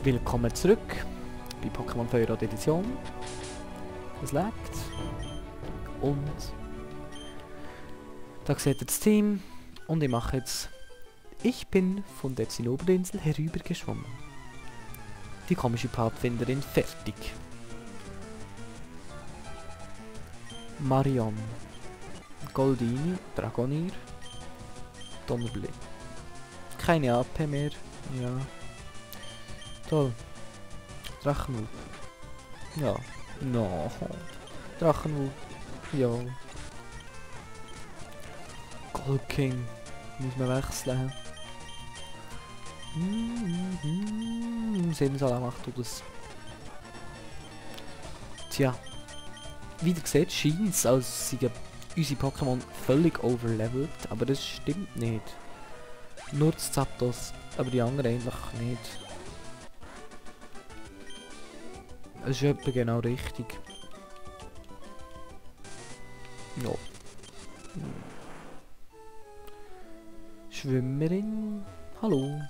Willkommen zurück bei Pokémon Feuerrad Edition. Es laggt. Und da seht ihr das Team. Und ich mache jetzt... Ich bin von der Zinnoberinsel herübergeschwommen. Die komische Pfadfinderin fertig. Marion. Goldini, Dragonir. Donnerblitz. Keine AP mehr. Ja. Toll. Drachenwut. Ja. No. Drachenwut. Ja. Gold King. Muss man wechseln. Simsala macht das. Tja. Wie ihr seht, scheint es, als seien unsere Pokémon völlig overlevelt. Aber das stimmt nicht. Nur das Zapdos, aber die anderen eigentlich nicht. Das ist etwa genau richtig. Ja. Schwimmerin. Hallo.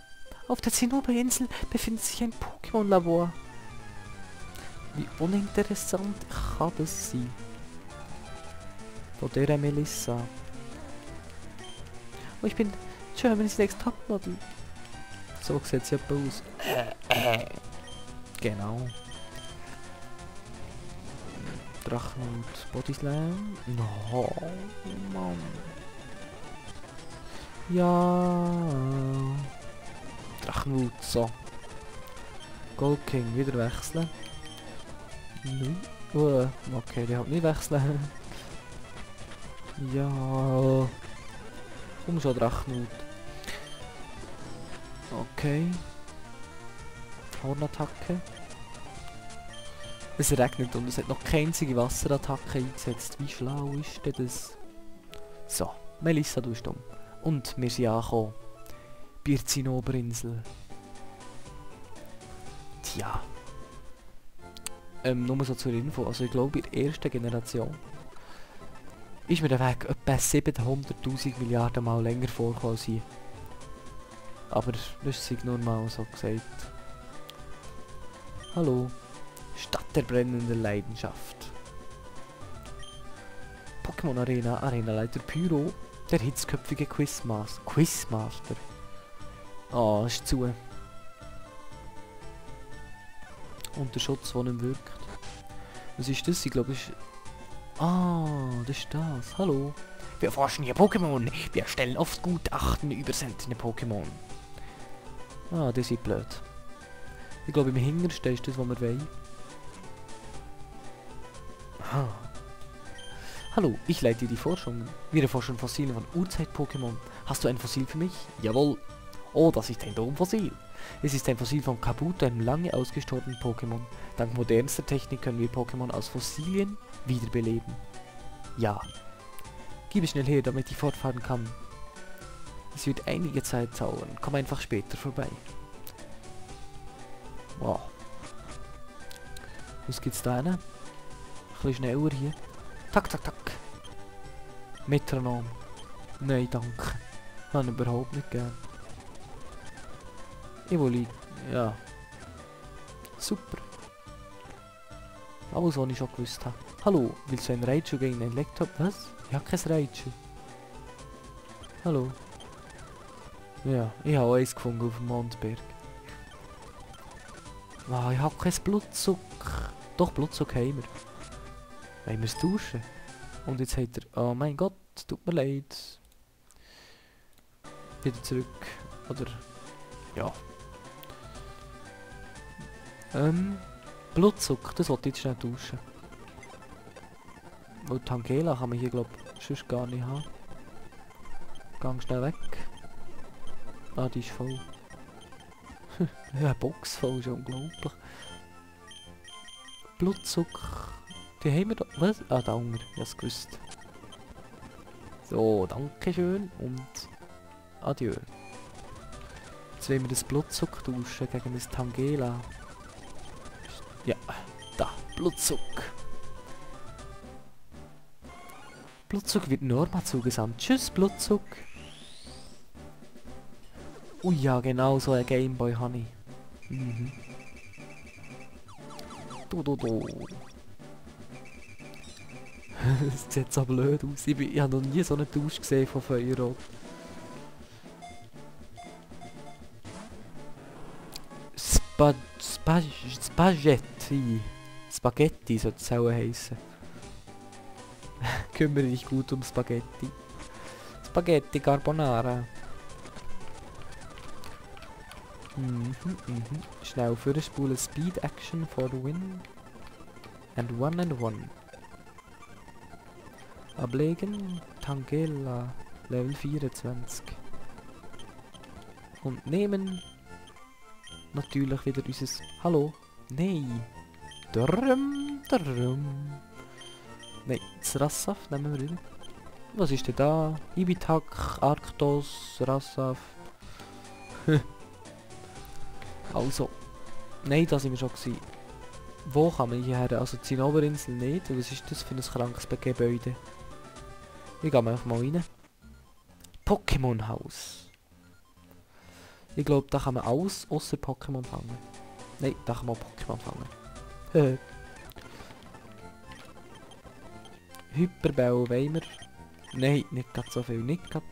Auf der Zinnoberinsel befindet sich ein Pokémon-Labor. Wie uninteressant kann das sein? Von der Melissa. Oh, ich bin Germany's Next Topmodel. So sieht sie etwa aus. Genau. Drachenwut, Bodyslam. No, Mann. Ja. Drachenwut, so. Gold King, wieder wechseln. Nein. Okay, die hat nicht wechseln. Ja. Komm schon, Drachenwut. Okay. Hornattacke. Es regnet und es hat noch keine einzige Wasserattacke eingesetzt. Wie schlau ist denn das? So, Melissa, du bist dumm. Und wir sind angekommen. Bei der Zinnoberinsel. Tja. Nur so zur Info. Also ich glaube, in der ersten Generation ist mir der Weg etwa 700.000 Milliarden Mal länger vorgekommen als hier. Aber das ist nur mal so gesagt. Hallo. Stadt der brennenden Leidenschaft. Pokémon Arena, Arenaleiter Pyro, der hitzköpfige Quizmaster. Ah, ist zu. Und der Schutz, der nicht wirkt. Was ist das? Ich glaube, das ist... Ah, das ist das. Hallo. Wir erforschen hier Pokémon. Wir erstellen oft Gutachten über seltene Pokémon. Ah, das ist blöd. Ich glaube, im Hintersten ist das, was wir wollen. Ah. Hallo, ich leite die Forschung. Wir erforschen Fossilien von Urzeit-Pokémon. Hast du ein Fossil für mich? Jawohl. Oh, das ist ein Domfossil. Es ist ein Fossil von Kabuto, einem lange ausgestorbenen Pokémon. Dank modernster Technik können wir Pokémon aus Fossilien wiederbeleben. Ja. Gib es schnell her, damit ich fortfahren kann. Es wird einige Zeit dauern. Komm einfach später vorbei. Wow. Was gibt's da hin? Ein bisschen schneller hier. Tak, tak, tak. Metronom. Nein, danke. Habe ich überhaupt nicht gern. Evoli. Ja. Super. Alles, was ich schon gewusst habe. Hallo, willst du ein Raichu gegen ein Laptop? Was? Ich habe kein Raichu. Hallo. Ja, ich habe eins gefunden auf dem Mondberg. Wow, ich habe kein Blutzuck. Doch, Blutzuck haben wir. Wollen wir es tauschen? Und jetzt hat er... Oh mein Gott, tut mir leid. Wieder zurück. Oder... Ja. Blutzuck, das wollte ich jetzt schnell tauschen. Weil Tangela kann man hier, glaube ich, sonst gar nicht haben. Gang schnell weg. Ah, die ist voll. Ja, eine Box voll, ist unglaublich. Blutzuck. Die haben wir da. Was? Ah, da unten. Ich hab's gewusst. So, danke schön und adieu. Jetzt wollen wir das Blutzuck tauschen gegen das Tangela. Ja, da, Blutzuck. Blutzuck wird Norma zugesandt. Tschüss, Blutzuck. Oh ja, genau so ein Gameboy habe ich. Mhm. Das sieht so blöd aus. Ich habe noch nie so einen Tausch gesehen von Feuerrot. Spaghetti. Spaghetti sollte es auch heissen. Kümmere dich gut um Spaghetti. Spaghetti Carbonara. Schnell vorspulen. Speed Action for the win. And one. Ablegen. Tangela. Level 24. Und nehmen. Natürlich wieder unser... Hallo? Nein. Nein, das Rassaf nehmen wir wieder. Was ist denn da? Ibitak, Arktos, Rassaf. Also. Nein, da sind wir schon gewesen. Wo kann man hierher? Also die Zinnoberinsel nicht. Was ist das für ein krankes Gebäude? Ich gehe mal einfach mal rein. Pokémon Haus. Ich glaube, da kann man alles außer Pokémon fangen. Nein, da kann man Pokémon fangen. Hyperbell wollen wir. Nein, nicht gerade so viel. Nicht gerade...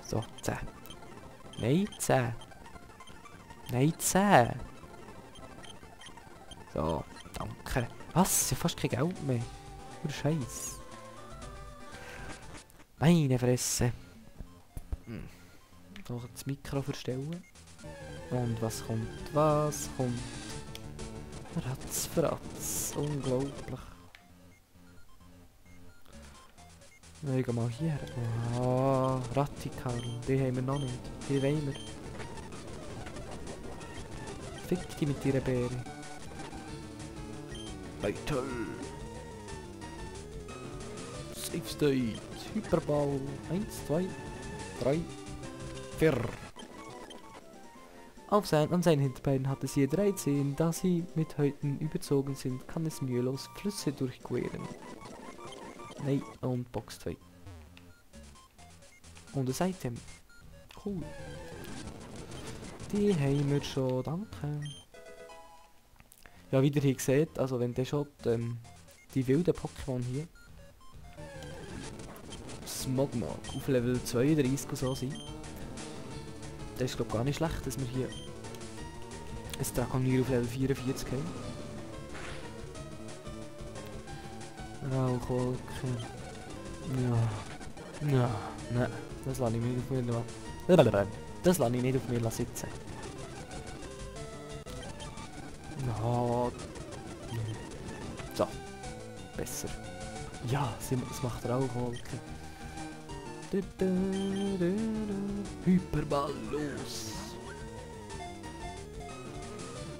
So, 10. Nein, 10. Nein, 10. So, danke. Was? Ich habe fast kein Geld mehr. Für Scheiß. Meine Fresse. Noch das Mikro verstellen. Und was kommt? Was kommt? Ratzfratz. Unglaublich. Ich gehe mal hier. Ah, Rattikal. Die haben wir noch nicht. Die wollen wir. Fick die mit ihrer Beere. Leute. Safe State. Hyperball. 1, 2, 3, 4. An seinen Hinterbeinen hat es je 13. Da sie mit Häuten überzogen sind, kann es mühelos Flüsse durchqueren. Nein, und Box 2. Und ein Item. Cool. Die haben wir schon, danke. Ja, wie ihr hier seht, also wenn der schon die wilden Pokémon hier Smogmog auf Level 32 und so sind. Das ist glaube gar nicht schlecht, dass wir hier ein Drakonier auf Level 44 haben. Rauchwolken. Ja. Nein. Das lasse ich nicht auf mir Das lasse ich nicht auf mir sitzen. No. So. Besser. Ja, es macht Rauchwolken. Hyperball los.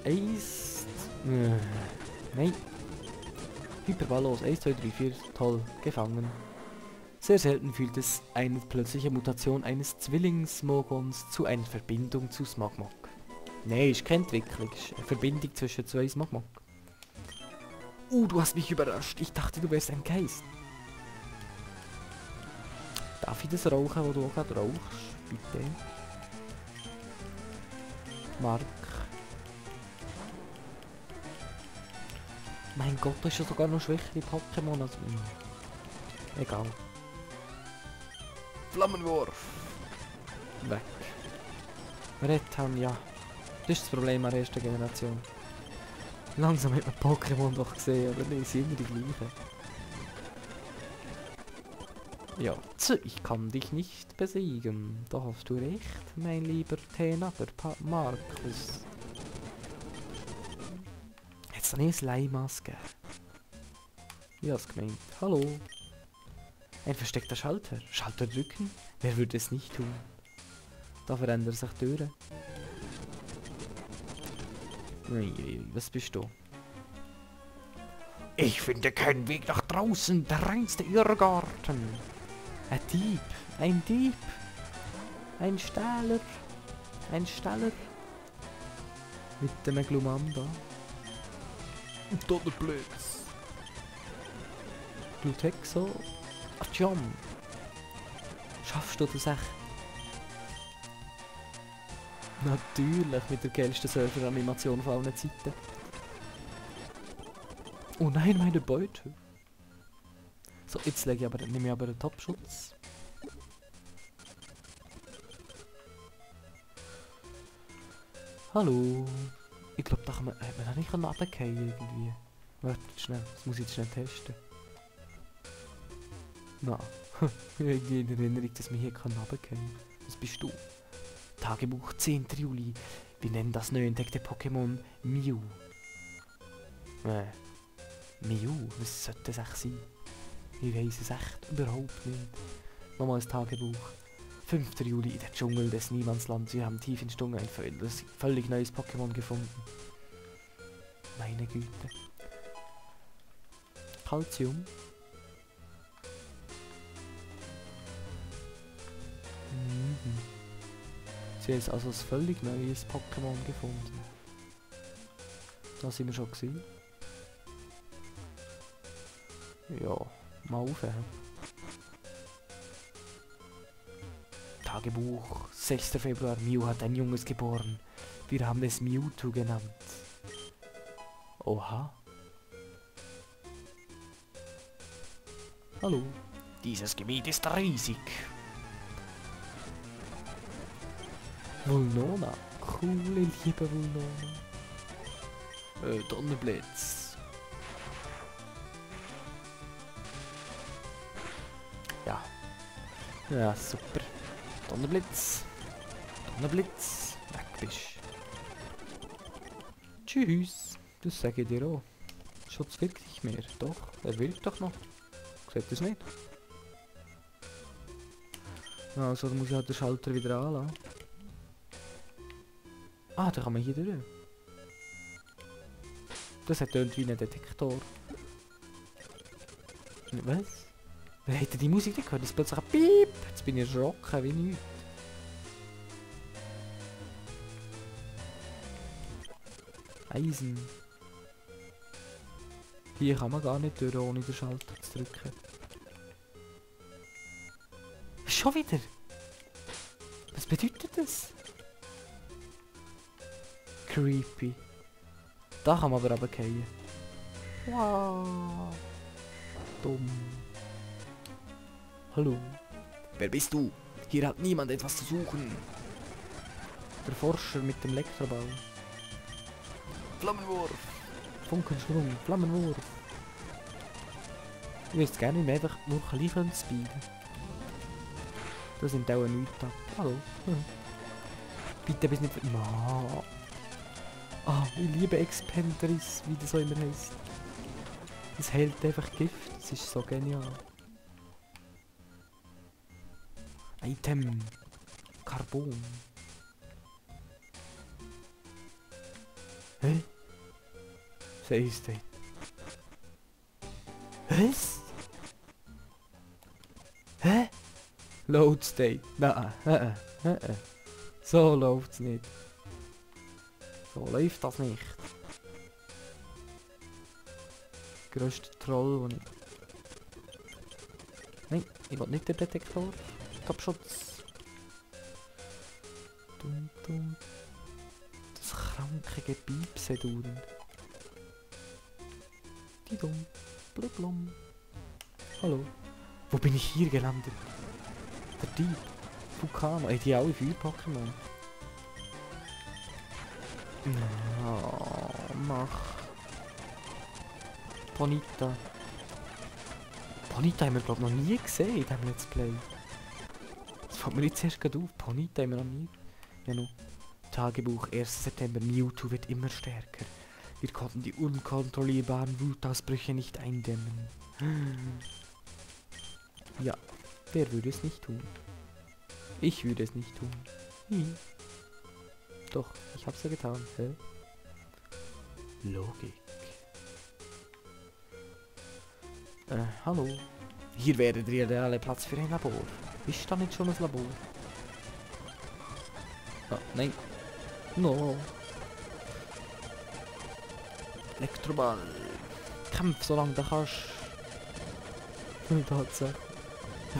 Eins. Nein. Hyperball los. 1, 2, 3, 4. Toll. Gefangen. Sehr selten fühlt es eine plötzliche Mutation eines Zwillings-Smogons zu einer Verbindung zu Smogmog. Nein, ist keine Entwicklung. Ist eine Verbindung zwischen zwei Smogmog. Du hast mich überrascht. Ich dachte, du wärst ein Geist. Darf ich das rauchen, wo du auch gerade rauchst? Bitte. Mark. Mein Gott, das ist ja sogar noch schwächere Pokémon als mir. Egal. Flammenwurf. Weg. Redhan, ja. Das ist das Problem an der ersten Generation. Langsam hat man Pokémon doch gesehen, aber die sind immer die gleichen. Ja, ich kann dich nicht besiegen. Da hast du recht, mein lieber Tenaber Markus. Jetzt eine Sleimaske. Wie hast du gemeint? Hallo? Ein versteckter Schalter. Schalter drücken? Wer würde es nicht tun? Da verändern sich Türen. Was bist du? Ich finde keinen Weg nach draußen. Der reinste Irrgarten. Ein Dieb. Ein Dieb. Ein Stähler. Ein Steller. Mit dem Glumanda. Und dort der Blitz. Glutexo. Atjom. Schaffst du das echt? Natürlich, mit der geilsten Server-Animation von allen Zeiten. Oh nein, meine Beute. So, jetzt nehme ich aber den Topschutz. Hallo. Ich glaube, da hat man auch nicht runtergehen irgendwie. Warte schnell, das muss ich jetzt schnell testen. Na, irgendwie in Erinnerung, dass man hier runtergehen kann. Was bist du? Tagebuch 10. Juli. Wir nennen das neu entdeckte Pokémon Mew. Mew? Was sollte das echt sein? Ich weiss es echt überhaupt nicht. Nochmal das Tagebuch. 5. Juli in der Dschungel des Niemandslands. Wir haben tief in Stunge ein völlig neues Pokémon gefunden. Meine Güte. Calcium. Mhm. Sie haben also ein völlig neues Pokémon gefunden. Das sind wir schon gesehen. Ja, mal aufhören. Tagebuch, 6. Februar, Mew hat ein Junges geboren. Wir haben es Mewtwo genannt. Oha. Hallo. Dieses Gebiet ist riesig. Vulnona. Coole, liebe Vulnona. Donnerblitz. Ja. Ja, super. Donnerblitz. Donnerblitz. Weg bist. Tschüss. Das sage ich dir auch. Schutz wirkt nicht mehr. Doch, er wirkt doch noch. Seht ihr es nicht? Also, dann muss ich halt den Schalter wieder anlassen. Ah, da kann man hier durch. Das hat irgendwie einen Detektor. Was? Hätte die Musik nicht gehört? Das plötzlich ein Piep. Jetzt bin ich erschrocken wie nichts. Eisen. Hier kann man gar nicht durch, ohne den Schalter zu drücken. Schon wieder? Was bedeutet das? Creepy. Da kann man aber runterfallen. Wow. Dumm. Hallo. Wer bist du? Hier hat niemand etwas zu suchen. Der Forscher mit dem Elektroball. Flammenwurf. Funkenschwung. Flammenwurf. Ich wüsste gerne, wie man einfach nur liefern speeden. Das sind auch nichts ab. Hallo. Bitte bis nicht... Ma. Ah, ich liebe Expandris, wie das auch immer heisst. Es hält einfach Gift, das ist so genial. Item. Carbon. Hä? Save State. Was? Hä? Load State. Nein, so läuft's nicht. So läuft das nicht. Größter Troll, den ich... Nein, ich will nicht den Detektor. Topschutz. Dum, dum. Das kranke Gepiepse dauernd. Die dumm. Blum, blum. Hallo. Wo bin ich hier gelandet? Der Dieb. Vulcano. Ey, die alle 4 Pokémon. Oh, mach. Ponyta. Ponyta haben wir glaube noch nie gesehen in diesem Let's Play. Das fällt mir jetzt erst gerade auf. Ponyta haben wir noch nie. Ja, no. Tagebuch 1. September. Mewtwo wird immer stärker. Wir konnten die unkontrollierbaren Wutausbrüche nicht eindämmen. Ja, wer würde es nicht tun? Ich würde es nicht tun. Doch, ich hab's ja getan. Hä? Logik. Hallo. Hier wäre der ideale Platz für ein Labor. Ist da nicht schon ein Labor? Oh, nein. No. Elektroball. Kämpf, solange du kannst. Tatsächlich.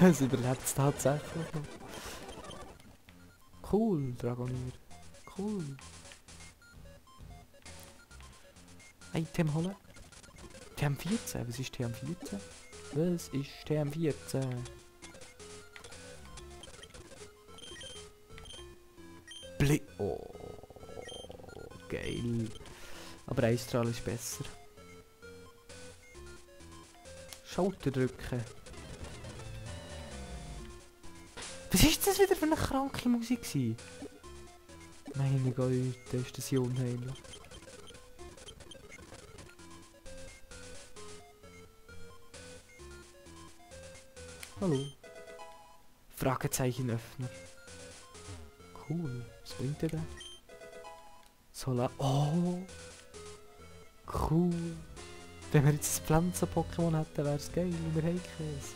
Es überlebt es tatsächlich. Cool, Dragonier. Cool. Item holen. TM14? Was ist TM14? Was ist TM14? Oh, geil. Aber Eistrahl ist besser. Schulter drücken. Was ist das wieder für eine kranke Musik gewesen? Meine Güte, ist das hier unheimlich. Hallo. Fragezeichen Öffner. Cool. Was bringt der da? Solar. Oh! Cool. Wenn wir jetzt ein Pflanzen-Pokémon hätten, wäre es geil. Wir haben Käse.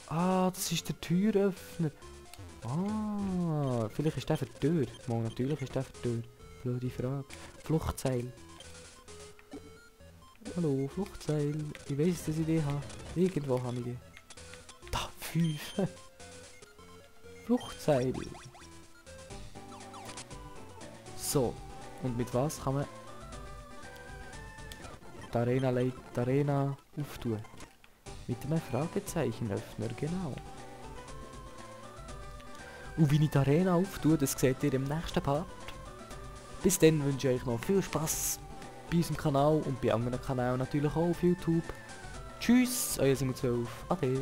Ah, das ist der Türöffner. Ah, vielleicht ist der für die Tür. Mal, natürlich ist der für die Tür. Blöde Frage. Fluchtseil. Hallo, Fluchtseil. Ich weiss, dass ich die habe. Irgendwo habe ich die. Da, 5. Fluchtseil. So. Und mit was kann man die Arena auftun? Mit einem Fragezeichenöffner, genau. Und wie ich die Arena auftue, das seht ihr im nächsten Part. Bis dann wünsche ich euch noch viel Spaß bei unserem Kanal und bei anderen Kanälen natürlich auch auf YouTube. Tschüss, euer Simon12. Ade.